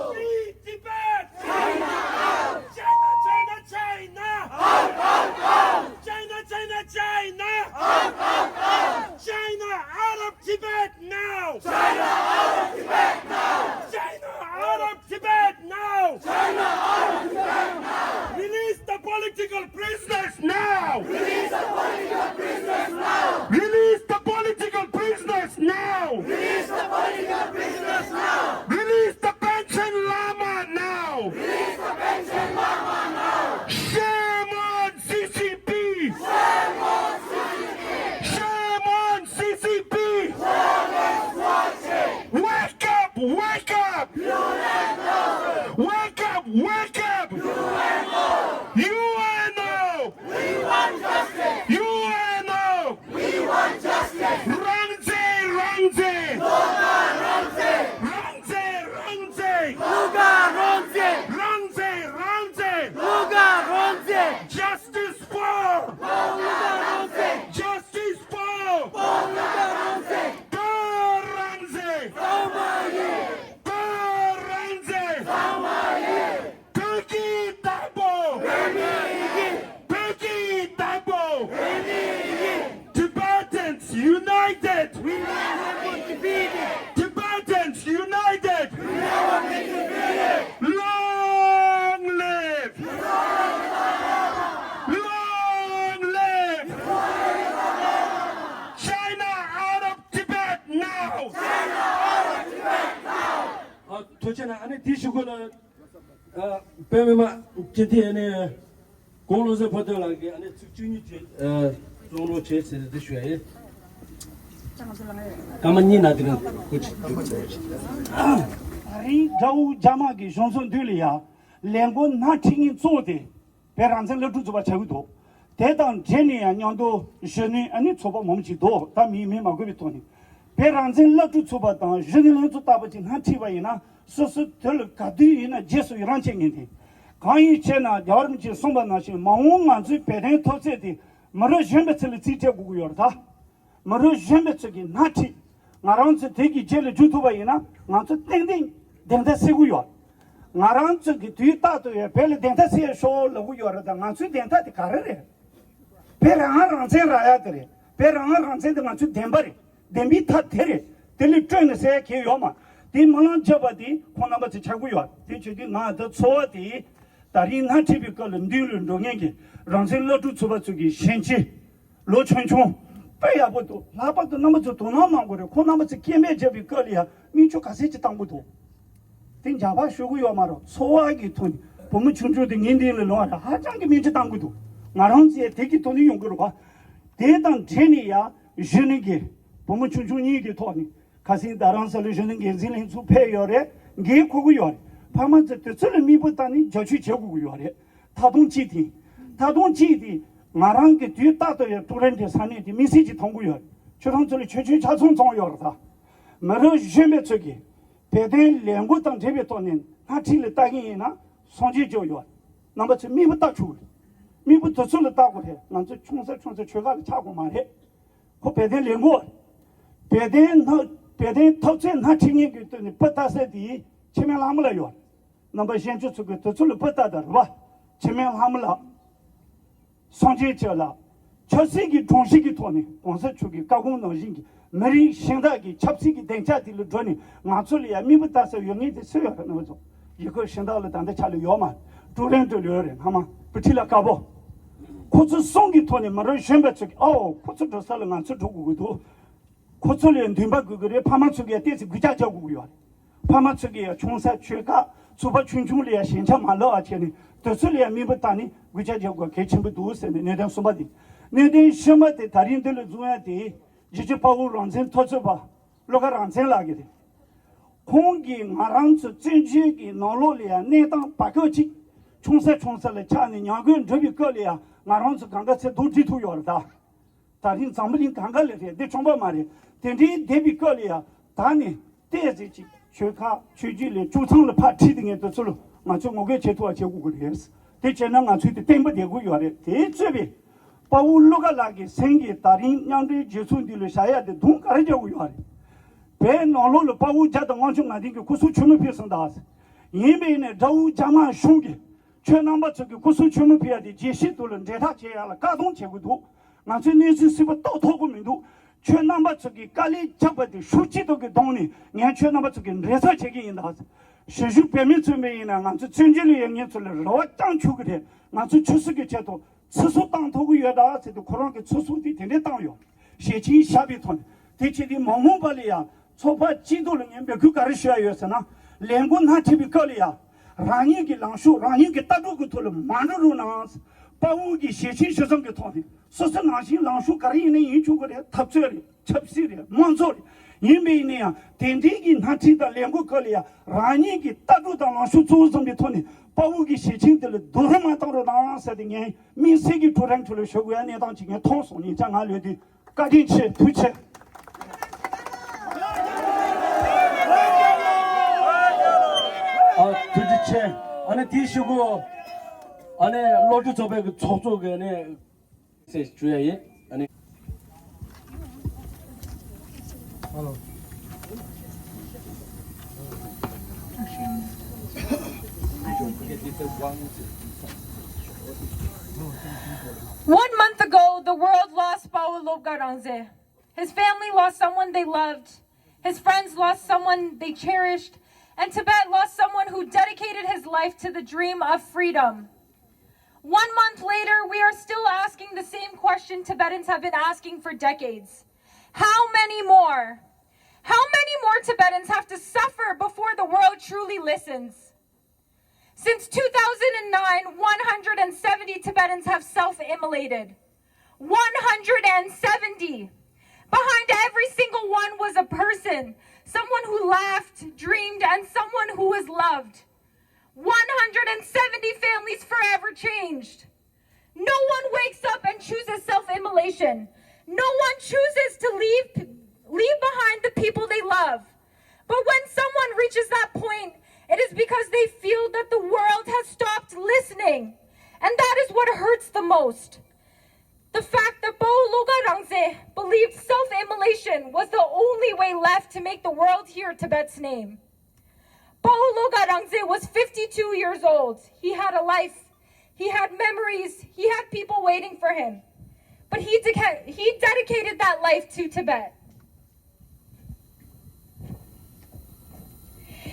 Free Tibet! China out! China, China, China! Out, out, out! China, China, China! Out, out, out! China out of Tibet now! China out of Tibet now! China out of Tibet now! China out of Tibet now! Release the political prisoners now! Release the political prisoners now! Release the political prisoners now! Release the political prisoners now! Release the Panchen Lama now! Release the Panchen Lama now! Shame on C C P! Shame on C C P! Shame on C C P! Wake up! Wake up! U N O! Wake up! Wake up! U N O! U N O! We want justice! U N O! We want justice! རང་བཙན། རང་བཙན། ལོ་དགའ་རང་བཙན། རང་བཙན། རང་བཙན། ལོ་དགའ་རང་བཙན། རང་བཙན། ལོ་དགའ་རང་བཙན། Justice for! ལོ་དགའ་རང་བཙན། Justice for! ལོ་དགའ་རང་བཙན། བོད་རང་བཙན། ཚང་མ་ཡིན། བོད་རང་བཙན། ཚང་མ་ཡིན། བོད་ཀྱི་དར་པོ། བོད་མིའི་ཡིག་བོད་ཀྱི་དར་པོ། བོད་མིའི་ཡིག Tibetans united! We will never be defeated! Tibetans united! We will never be defeated! Long live! Long live! China out of Tibet now! China out of Tibet now! ཨ། ཐུགས་རྗེ་གནང་། ཨ་ནི་དེའི་གཞུག་གུ་ལ། ཨ། བོད་མི་མང་སྤྱི་འཐུས་ཨ་ནི་གོང་བློ་བཟང་ཕུན་ཚོགས་ལགས་ཀྱིས་ཨ་ནི་ཚིག་བཅུ་གཉིས་ཅིག་ཨ་རྩོམ་རོགས་བྱེད་ཟེར་ཏེ་ཞུ་ཡ་ཡིན། སྐར་མ་གཉིས་ནང་དེ་རིང་སྐུ་མཁྱེན་བསྡུ་དགོས་ཟེར་བ་ཞིག་ད་རིང་དགྲ་བོ་རྒྱ་དམར་གྱི་གཞུང་ཚབ་མདུན་ལ་ཡ་ལས་འགུལ་སྣ་ཁྲིད་མཁན་གཙོ་བོ་དེ་བོད་རང་བཙན་སློབ་ཕྲུག་ཚོགས་པ་ཆགས་ཀྱི་འདུག་དེ་དང་འབྲེལ་ནས་ཡང་མཉམ་དུ་གཞོན་ནུའི་ཨ་ནི་ཚོགས་པ་མང་པོ་ཅིག་འདུག་ད་མིང་མིང་མ་འཁོད་པའི་ཐོག་ནས་བོད་རང་བཙན་སློབ་ཕྲུག་ཚོགས་པ་དང་གཞོན་ནུ་ལྷན་ཚོགས་ལྟ་བུ་ཅིག་སྣ་ཁྲིད་པ་ཡིན་ན་སོ་སོའི་དོན་ལ་ག་དུས་ཡིན་ན་རྗེས་སུ་ཡི་རང་བྱེད་ངེས་ཏེ། གང་ཡིན་ཞེ་ན་རྒྱལ་བ་རིན་པོ་ཆེས་གསུངས་པ་ནང་བཞིན་མ་འོངས་ང་ཚོའི་བོད་དོན་འཐབ་རྩོད་དེ་མི་རབས་གཞོན་པའི་ཚུལ་ལ་རྩིས་སྤྲད་དགོས་ཀྱི་ཡོད་རེད་ད། མི་རབས་གཞོན་པའི་ཚོ་གིས་སྣ་ཁྲིད། ང་རང་ཚོ་དེ་གི་རྗེས་ལ་འཇུག་ཐུབ་པ་ཡིན་ན་ང་ཚོ་ཏན་ཏན་བདེན་མཐའ་གསལ་གྱི་ཡོད། ང་རང་ཚོ་གི་དུས་རྟག་ཏུ་ཡོད་བོད་ལ་བདེན་མཐའ་གསལ་ཤོག་ལབ་ཀྱི་ཡོད་རེད་ད། ང་ཚོའི་བདེན་མཐའ་དེ་ག་རེ་རེད། བོད་རང་དབང་རང་བཙན་རག་ཡ་དེ་རེད། བོད་རང་དབང་རང་བཙན་དེ་ང་ཚོའི་བདེན་པ་རེད། བདེན་པའི་མཐའ་དེ་རེད། དེ་ལས་སྤྲོས་ནས་གསལ་ཡ་གང་ཡང་ཡོད་མ་རེད། དེ་མི་ལང་རྒྱབ་པ་དེ་ཁོང་རྣམ་པ་ཚོ་ཆགས་ཀྱི་ཡོད་རེད། དེ་བྱེད་དུས་ང་ད་ཚོར་བ་དེ་ད་རིང་སྣ་ཁྲིད་པའི་སྐབས་ལ་མདུན་ལ་འགྲོ་མཁན་གྱི་རང་བཙན་སློབ་ཕྲུག་ཚོགས་པ་ཚོ་གི་ཞན་ཆ། ལོ་ཆུང་ཆུང་། དཔེ་ཡག་པོ་འདུག་ལྷག་པར་དུ་རྣམ་པ་ཚོ་དོ་སྣང་གནང་དགོས་རེད། ཁོང་རྣམ་པ་ཚོས་སྐད་འབོད་བརྒྱབ་པའི་སྐབས་ལ་ཡང་མིག་ཆུ་ག་ཚད་ཅིག་བཏང་གི་འདུག་དེ་འཇགས་པ་ཞུ་གི་ཡོད་མ་རེད། ཚོར་བ་གི་ཐོག་ནས་བུ་མོ་ཆུང་ཆུང་དེ་ངའི་མདུན་ལ་ལོང་བ་རེད། ཧ་ཅང་གི་མིག་ཆུ་བཏང་གི་འདུག་ང་རང་ཚོས་དེ་གི་ཐོག་ནས་ཡོང་གི་རེད་པ། དེ་དང་འབྲེལ་ནས་ཡང་གཞོན་ནུ་གི་བུ་མོ་ཆུང་ཆུང་གཉིས་ཀྱི་ཐོག་ནས། ཁ་སང་རྡ་རམ་ས་ལའི་གཞོན་ནུ་འགན་འཛིན་ལྷན་ཚོགས་ཕེབས་ཡོད་རེད། འགན་འཁུར་གྱི་ཡོད་རེད། ཕ་མ་ཚོས་དུས་ཚོད་ལ་མིག་དཔེ་བལྟས་ནས་རྒྱབ་སྐྱོར་བྱེད་དགོས་ཀྱི་ཡོད་རེད། ད་དུང་གཅིག་དེ། ད་དུང་གཅིག་དེ། ང་རང་གི་དུས་རྟག་ཏུ་ཡང་ཀྲུའུ་རེན་གྱི་ས་གནས་དེ་དམིགས་བསལ་གྱིས་མཐོང་གི་ཡོད་རེད། ཁྱོད་རང་ཚོ་ལ་ཆོས་ཆོས་ཆ་ཚང་ཚང་ཡོད་རེད་ད། མི་རབས་གཞོན་པ་ཚོས་ཀྱིས་བོད་དོན་ལས་འགུལ་དང་འབྲེལ་བའི་ཐོག་ནས་སྣེ་ཁྲིད་ལ་ལྟ་གི་ཡིན་ན་སངས་རྒྱས་སྐྱོབ་ཡོད་རེད། རྣམ་པ་ཚོས་མིག་དཔེ་ལྟ་ཆོག་གི་རེད། མིག་དཔེ་དུས་ཚོད་ལ་ལྟ་དགོས་རེད། ང་ཚོ་ཆུང་ས་ཆུང་ས་ཆོལ་ཁ་ལ་ཆགས་དགོས་མ་རེད། ཁོ་བོད་དོན་ལས་འགུལ། བོད་དོན་སྣ་བོད་དོན་འཐབ་རྩོད་སྣེ་ཁྲིད་མཁན་གྱི་སྟེང་ནས་དཔེ་ལྟ་ས་དེ་འཆི་མེད་ལྷ་མོ་ལགས་ཡོད། རྣམ་པ་གཞན་ཚོ་ཚོ་གི་དུས་ཚོད་ལ་དཔེ་ལྟ་དང་རེད་པ། འཆི་མེད་ལྷ་མོ་ལགས། སངས་རྒྱས་ཆོས་ལགས། ཆབ་སྲིད་ཀྱི་སྒྲོམ་གཞི་གི་ཐོག་ནས་གོང་ས་མཆོག་གི་བཀའ་དགོངས་ནང་བཞིན་གྱི་མི་རིགས་གཞན་དག་གི་ཆབ་སྲིད་ཀྱི་སྡིངས་ཆ་དེ་ལ་འགྲོ་ནས་ང་ཚོ་ལ་ཡང་མིག་དཔེ་ལྟ་ས་ཡོད་མཁན་དེ་སུ་ཡོད་རེད། རྣམ་པ་ཚོ། ཡི་གེ་གཞན་དག་ལ་ད་ལྟ་ཆ་ལ་ཡོད་མ་རེད། ཀྲུའུ་རེན་དུ་ལ་ཡོད་རེད། སྔ་མ་བུ་ཁྲིད་ལགས་དཀར་པོ། ཁོ་ཚོ་གསུམ་གྱི་ཐོག་ནས་མི་རབས་གཞོན་པ་ཚོ་གིས་ཨོ་ཁོ་ཚོ་འགྲོ་ས་ལ་ང་ཚོ་འགྲོ་དགོས་ཀྱི་འདུག་ཁོ་ཚོ་ལ་འདུན་པ་དགོས་ཀྱི་རེད། ཕ་མ་ཚོ་གིས་ཏོག་ཙམ་སྐུལ་ལྕག་རྒྱག་དགོས་ཀྱི་ཡོད་རེད། ཕ་མ་ཚོ་གིས་ཡང་ཆུང་ས་ཆོལ་ཁ་ཚོགས་པ་ཆུང་ཆུང་ལ་ཡང་ཞེན་ཆགས་མ་ལབ་པ་བྱས་ནས་དུས་ཚོད་ལ་ཡང་མིག་དཔེ་བལྟས་ནས་སྐུལ་ལྕག་རྒྱག་དགོས་གལ་ཆེན་པོ་འདུག་ཟེར་ནས་གནད་དོན་གསུམ་པ་དེ། གནད་དོན་བཞི་པ་དེ་ད་རིང་འདི་ལ་འཛོམས་ཡ་དེ་རྗེ་བཙུན་དཔའ་བོ་རང་བཙན་འཐབ་རྩོད་པ་བློ་དགའ་རང་བཙན་ལགས་ཀྱིས་རེད། ཁོང་གིས་ང་རང་ཚོ་བཙན་བྱོལ་གྱི་ནང་ལོགས་ལ་ཡང་གནས་སྟངས་བར་སྐབས་ཅིག་ཆུང་ས་ཆུང་ས་ལ་ཆགས་ནས་ཉམས་རྒུད་འགྲོ་བའི་སྐབས་ལ་ཡང་ང་རང་ཚོ་གང་ག་ཚེ་སྡུག་འདྲི་ཐུབ་ཡོད་རེད་ད། ད་རིང་འཛམ་བུ་གླིང་གང་ག་ལ་རེད། འདི་ཆུང་པ་མ་རེད། དེ་འདྲའི་བསྡད་པའི་སྐབས་ལ་ཡང་ད་ནི་ཏོག་ཙམ་ཅིག་ཆོལ་ཁ་ཆོས་བརྒྱུད་ལས་བཅུ་ཚང་ལ་ཕར་ཁྲིད་དེ་ངས་དུས་ཚོད་ལ་ང་ཚོས་ངོ་རྒོལ་བྱེད་ཐུབ་པ་བྱེད་དགོས་ཀྱི་རེད། དེ་བྱས་ན་ང་ཚོས་དེ་བརྟན་པོ་བསྡད་དགོས་ཡོད་རེད། དེ་གཙོས་པའི་དཔའ་བོ་བློ་དགའ་ལགས་ཀྱི་སེམས་ཀྱི་ད་རིང་མཉམ་འབྲེལ་རྒྱལ་ཚོགས་འདི་ལ་བཞག་ཡ་དེ་དུང་ག་རེ་རྒྱག་དགོས་ཡོད་རེད། བོད་ནང་ལོགས་ལ་དཔའ་བོ་བརྒྱ་དང་ལྔ་བཅུ་ང་བདུན་གྱི་སྐུ་སྲོག་མཆོད་མེ་ཕུལ་སོང་ད། ཡིན་པས་ནས་དགྲ་བོ་རྒྱ་དམར་གཞུང་གིས་ཁྱོད་རྣམ་པ་ཚོ་གི་སྐུ་སྲོག་མཆོད་མེ་ཕུལ་ཡ་དེ་རྒྱལ་སྤྱིའི་ཐོག་ལ་འབྲེལ་ཐག་བཅད་ཡ་ལ་བཀག་སྡོམ་བྱེད་དགོས་འདུག་ང་ཚོས་གནས་ཚུལ་གསལ་པོ་རྟོགས་ཐུབ་ཀྱི་མི་འདུག་ཁྱོད་རྣམ་པ་ཚོ་གིས་དཀའ་ལས་བརྒྱབ་པ་དེ་ཤུགས་ཆེ་ཐོག་གི་གདོང་ནས་ངས་ཁྱོད་རྣམ་པ་ཚོ་གི་འབྲེལ་ཐག་བྱེད་ཀྱི་ཡིན་ད། གཞིས་བཞུགས་བོད་མི་ཚོ་མི་ཡིན་ན་ང་ཚོ་བཙན་བྱོལ་ལ་ཡོད་མཁན་ཚོ་ལ་རེ་བ་བཅངས་ཆོག་གི་རེད། ང་ཚོ་ཆོས་སྲིད་ཀྱི་ཆེད་དུ་ཚེ་སྲོག་བཏང་ཐུབ་ཀྱི་ཡོད་ད་ཟེར་དུས་ཁོ་རང་གི་ཚེ་སྲོག་དེ་དེ་འདྲས་བཏང་ཡོད། ཞལ་ཆེམས་བཞག་པའི་ཐོག་ནས་དེ་བྱས་ཏེ་མ་འོངས་པ་ལ་ཡང་ཚོགས་པ་སྤྱི་ཐོག་ལ་ངས་འབོད་སྐུལ་ག་རེ་ཞུ་ཡ་ཡོད་ཟེར་ན། ལས་འགུལ་སྣ་ཁྲིད་པའི་སྐབས་ལ་ཡང་རང་ཉིད་ཀྱི་ལངས་ཕྱོགས་རང་ཉིད་ཀྱི་ལྟ་གྲུབ་ཀྱི་ཐོག་ལ་མ་འགྲོ་རོགས་གནང་། དཔའ་བོ་གི་ཞལ་ཆེམས་ཞུ་མཚམས་ཀྱི་ཐོག་ནས་སོ་སོ་ནང་བཞིན་ལངས་ཕྱོགས་ག་རེ་ཡིན་ན་ཡིན་ཆོག་གི་རེད། འཐབ་རྩོད་རེད། ཆབ་སྲིད་རེད། དམངས་གཙོ་རེད། ཡིན་པ་ཡིན་ན་ཡང་དེ་འདྲའི་གི་སྣ་ཁྲིད་དང་ལས་འགུལ་སྐབས་ལ་ཡང་རང་ཉིད་ཀྱི་ལྟ་གྲུབ་དང་ལངས་ཕྱོགས་གཙོ་བོ་བཟུང་བའི་ཐོག་ནས་དཔའ་བོ་གི་ཞལ་ཆེམས་དེ་ལ་རྡོག་རོལ་མ་བཏང་རོགས་གནང་ཟེར་ཏེ་ངས་དམིགས་བསལ་གྱི་ཀྲུའུ་རེན་ཁྲོད་ལ་ཞུ་དགོས་ཡ་གནས་སྟངས་ཅིག་ངས་མཐོང་སོང་། ཡིན་ཙང་ང་ལོས་དུས་བཀའ་དྲིན་ཆེ། ཐུགས་རྗེ་ཆེ། ཨ་ཐུགས་རྗེ་ཆེ། ཨ་ནི་དེའི་གཞུག་གུ་ཨ་ནི་བློ་གྲོས་ཚོགས་པའི་གི་ཚོགས་གཙོ་གི་ཨ་ནི་ཟེར་ཞུ་ཡ་ཡིན། ཨ་ནི། One month ago, the world lost Pawo Lobga Rangze. His family lost someone they loved. His friends lost someone they cherished. And Tibet lost someone who dedicated his life to the dream of freedom. One month later, we are still asking the same question Tibetans have been asking for decades. How many more? How many more Tibetans have to suffer before the world truly listens? Since two thousand nine, one hundred seventy Tibetans have self immolated. One hundred seventy! Behind every single one was a person, someone who laughed, dreamed, and someone who was loved. One hundred seventy families forever changed. No one wakes up and chooses self immolation. No one chooses to leave, leave behind the people they love. But when someone reaches that point, it is because they feel that the world has stopped listening. And that is what hurts the most. The fact that Pawo Lobga Rangze believed self immolation was the only way left to make the world hear Tibet's name. Pawo Lobga Rangze was fifty-two years old. He had a life. He had memories. He had people waiting for him. But he, deca- he dedicated that life to Tibet.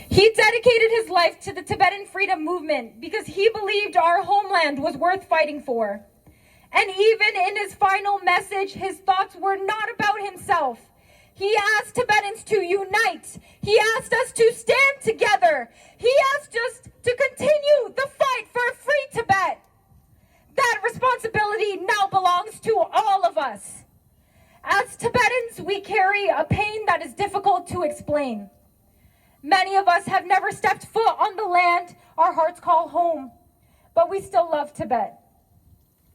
He dedicated his life to the Tibetan freedom movement because he believed our homeland was worth fighting for. And even in his final message, his thoughts were not about himself. He asked Tibetans to unite. He asked us to stand together. He asked us to continue the fight for a free Tibet. That responsibility now belongs to all of us. As Tibetans, we carry a pain that is difficult to explain. Many of us have never stepped foot on the land our hearts call home, but we still love Tibet.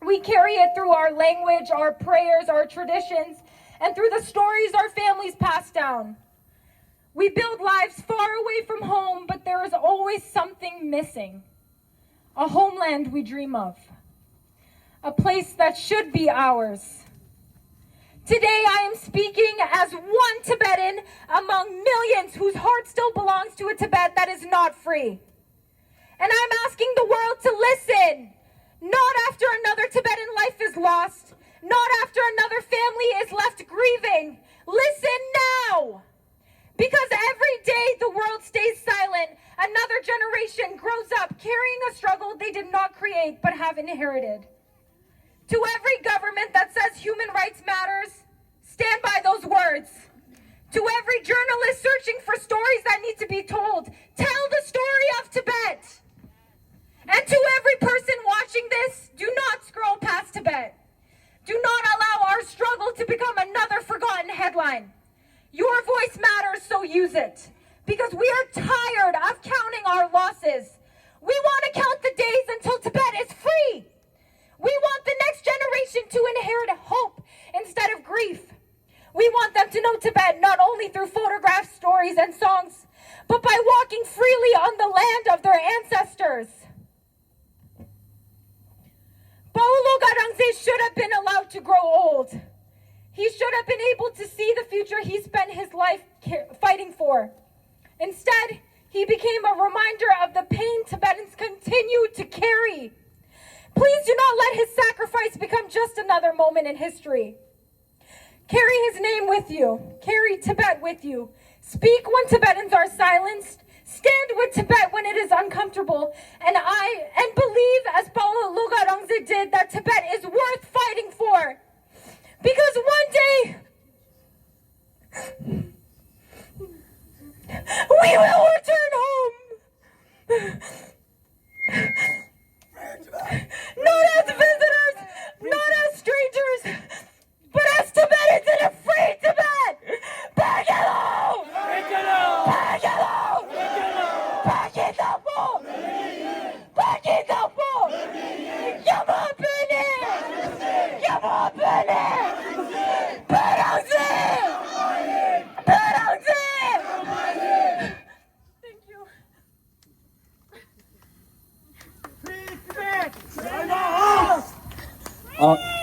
We carry it through our language, our prayers, our traditions, and through the stories our families pass down. We build lives far away from home, but there is always something missing. A homeland we dream of. A place that should be ours. Today, I am speaking as one Tibetan among millions whose heart still belongs to a Tibet that is not free. And I'm asking the world to listen. Not after another Tibetan life is lost, not after another family is left grieving. Listen now. Because every day the world stays silent, another generation grows up carrying a struggle they did not create but have inherited. To every government that says human rights matters, stand by those words. To every journalist searching for stories that need to be told, tell the story of Tibet. And to every person watching this, do not scroll past Tibet. Do not allow our struggle to become another forgotten headline. Your voice matters, so use it. Because we are tired of counting our losses. We want to count the days until Tibet is free. We want the next generation to inherit hope instead of grief. We want them to know Tibet not only through photographs, stories, and songs, but by walking freely on the land of their ancestors. Paolo Garangze should have been allowed to grow old. He should have been able to see the future he spent his life ca- fighting for. Instead, he became a reminder of the pain Tibetans continue to carry. Please do not let his sacrifice become just another moment in history. Carry his name with you. Carry Tibet with you. Speak when Tibetans are silenced. Stand with Tibet when it is uncomfortable. And I and believe, as Paolo Lugarangze did, that Tibet is worth fighting for. Because one day we will return home. Not as visitors, not as strangers, but as Tibetans in a free Tibet! Pagelo! Pagelo! Pagelo! Pagelo! Pagelo! Yamapene! Yamapene! Peranzi! Peranzi! Thank you. ཨ།